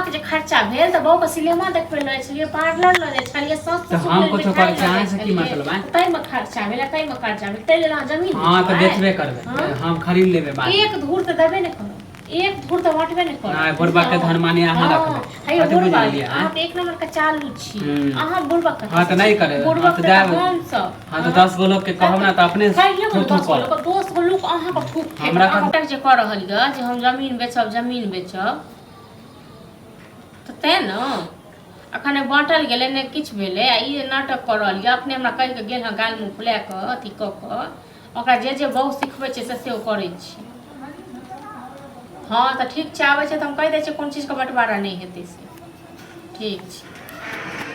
के जे खर्चा भेल तऽ बहू के सिनेमा देखबै लऽ जाइ छलियै, पार्लर लऽ जाइ छलियै, सास तऽ ससुर हम लेल कुछो मिठाइ करै छी लऽ जाइ अहाँ से की छलियै। मतलब आँय? ताहिमे खर्चा भेल आ ताहिमे खर्चा भेल, ताहि लेल अहाँ जमीन हँ तऽ बेचबै? बेचबे करबै। हँ? हम खरीद लेबै बाद। एक धूर तऽ देबे नहि करब, एक धूर तऽ बाँटबे नहि करब। नहि, बुढ़बा के धन माने अहाँ रखबै। हे कथी बुढ़बा, बुझि गेलियै, आँय? अहाँ तऽ एक नंबर के चालू छी। हम्म। अहाँ बुढ़बा कथी? हँ तऽ नहि करै। बुढ़बा हँ तऽ जायब। हम सब। हँ तऽ 10 गो लोक के कहब ने तऽ अपने कहियौ थू ने थू 10 गो करत। लोक, 10 गो लोक अहाँके थूक फेकत। हमरा अहाँ जे कऽ रहल यऽ जे हम जमीन बेचब, जमीन बेचब, तऽ तेँ ने अखन नहि बाँटल गेलै, नहि किछु भेलै, आ ई नाटक कऽ रहल यऽ। अपने हमरा कहि कऽ गेल हँ, गाल मुँह फुला कऽ अथी कऽ कऽ ओकरा जे जे बहु सिखबै छै से से ओ करै छै। हँ तऽ ठीक छै, आबै छै तऽ हम कहि दै छियै कोन चीजके बँटवारा नहि हेतै से। ठीक छै,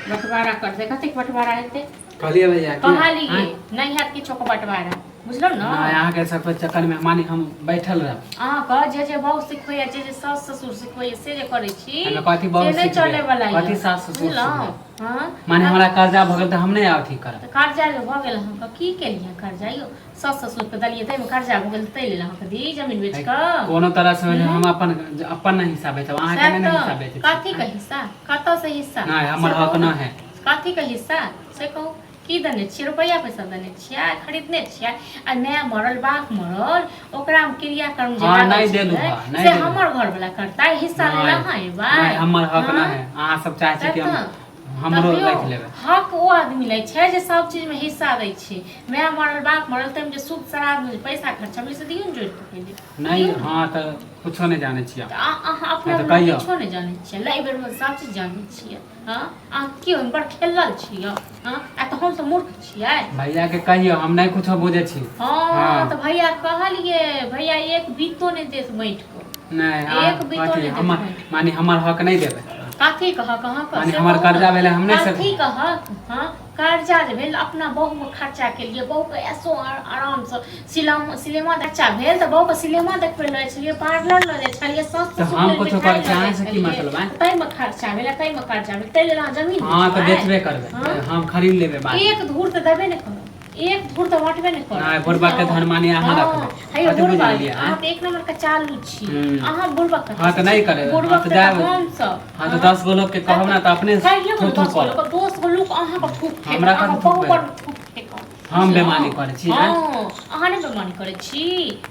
बँटवारा करतै। कतेक बँटवारा हेतै? कहलियै भैया कि कहलियै आँय? नहि हैत किछोके बँटवारा, बुझलहुँ ने? नहि, अहाँके सब चक्कर में माने हम बैठल रहब। अहाँके जे जे बहु सिखबैया, जे जे सास ससुर सिखबैया, से जे करै छी एहिमे कथी बहु से नहि सिखबैया? चलै वाला यऽ। कथी सास ससुर बुझलहुँ? सिखबैया? हँ। माने हमरा कर्जा भऽ गेल तऽ हम नहि अथी करब? तऽ कर्जा जे भऽ गेल अहाँके, की केलियै कर्जा यौ? सास ससुरके देलियै ताहिमे कर्जा भऽ गेल, ताहि लेल अहाँके दी जमीन बेच कऽ? कोनो तरह से हम अपन अपन नहि हिस्सा बेचब, अहाँके सएह नहि ने हिस्सा तऽ बेचै छी। कथीके हिस्सा? कतऽसँ हिस्सा? नहि, हमर से हक कहू ने। नहि है। कथीके हिस्सा से कहू? की देने छियै? रुपैआ पैसा देने छियै? खरीदने छियै? आ माय मरल, बाप मरल, ओकरामे क्रियाकर्म जे हँ, लागल नहि देलहुँ छलै, हँ, नहि से देलहुँ। हमर घरवला करता? हिस्सा लेल नहि, अहाँ एबै? नहि, हमर हक हँ? नहि है। अहाँ सब चाहै छी कि हम तऽ हमरो तभियो राखि लेबै। हक ओ आदमी लै छै जे सब चीजमे हिस्सा दै छै। माय मरल, बाप मरल, ताहिमे जे सूद श्राद्धमे जे पैसा खर्चा भेलै से दियौ ने जोड़ि कऽ पहिले। नहि। दियौ ने। हँ तऽ कुछो नहि जानै छियै। तऽ अहाँ अपना हँ, तऽ अपना कहियौ। किछो नहि जानै छियै। लै बेरमे सब चीज जानै छियै। हँ, अहाँ की ओहिमे बड़ खेलल छियै? हँ, आ तऽ हमसब मूर्ख छियै? भैया के कहियौ, हम नहि कुछो बुझै छी। हँ। हँ। तऽ भैया कहलियै, भैया एक बीतो नहि देत बाँटि कऽ। नहि, अहाँ एक बीतो कथी नहि देत हमर बाँटि। माने हमर हक नहि देबै? कथी कहक अहाँके माने से हमर कहू ने। कर्जा भेलै, हम नहि सक- कथी कहक? हँ, कर्जा जे भेल, अपना बहुमे खर्चा केलियै, बहुके ऐसो आरामसँ सिनेमा सिनेमा खर्चा भेल तऽ बहुके सिनेमा देखबै लऽ जाइ छलियै, पार्लर लऽ जाइ छलियै, सास तऽ ससुर हम लेल कुछो मिठाइ करै छी, लऽ जाइ अहाँ से की छलियै। मतलब, आँय? ताहिमे खर्चा भेल आ ताहिमे खर्चा भेल, ताहि लेल अहाँ जमीन हँ तऽ बेचबै? बेचबे करबै। हँ? हम खरीद लेबै बाद। एक धूर तऽ देबे नहि करब, एक धूर तऽ बाँटबे नहि करब। नहि, बुढ़बा के धन माने अहाँ हँ, रखबै। हे कथी बुझि बुढ़बा, गेलियै, आँय? अहाँ तऽ एक नंबर के चालू छी। हम्म। अहाँ बुढ़बा कथी? हँ तऽ नहि करै। बुढ़बा हँ तऽ तऽ जायब। हम सब। हँ तऽ 10 गो लोक के कहब ने तऽ अपने कहियौ थू ने। थू 10 गो करत। लोक, 10 गो लोक अहाँके थूक फेकत। हमरा अहाँ कथी बहु थूकबै? बड़ थूक फेकत। हम बुझलहुँ? बेमानी करै छी, आँय? हँ, अहाँ नहि बेमानी करै छी।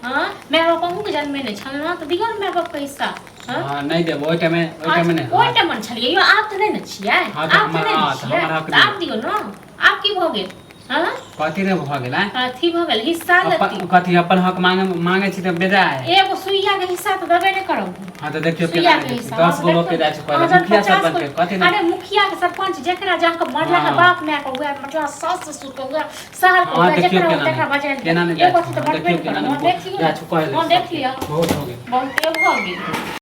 हँ, माय बाप अहूँके जन्मेने छल ने, तऽ दियौ ने माय बापके हिस्सा। हँ? हँ, नहि देब। ओहि टाइम, ओहि टाइम नहि। ओहि टाइम ने छलियै यौ, आब तऽ नहि ने छियै। हँ, तऽ आब तऽ हमर- नहि ने हँ, तऽ छियै। हमर हक तऽ आब दियौ ने। आब की भऽ गेल? हँ? कथी नहि भऽ गेल, आँय? कथी भऽ गेल? हिस्सा लेती। अपन कथी? अपन हक मांगे मांगे छी तऽ बेजाय। एगो सुइया के हिस्सा तऽ देबे नहि करब। हँ तऽ देखियौ सुइया केना के नहि हिस्सा। 10 गो लोक के जाइ छै अहाँ कहले जहन मुखिया 50 सरपंच के कथी अरे नहि। मुखिया के सरपंच जेकरा जाके मरला है हँ। बाप माय के हुए, मतलब सास ससुर के हुए, शहर के हँ, हुए, देखियौ जेकरा केना तेकरा नहि बजाय केना नहि जाइ एगो छै। अथी तऽ हँ, बटबे देखियौ नहि केना करब। नहि हँ, देखियौ जाइ ने। छै कहले हँ, देख लिअ। बहुत हो गेल। बहुते भऽ गेल।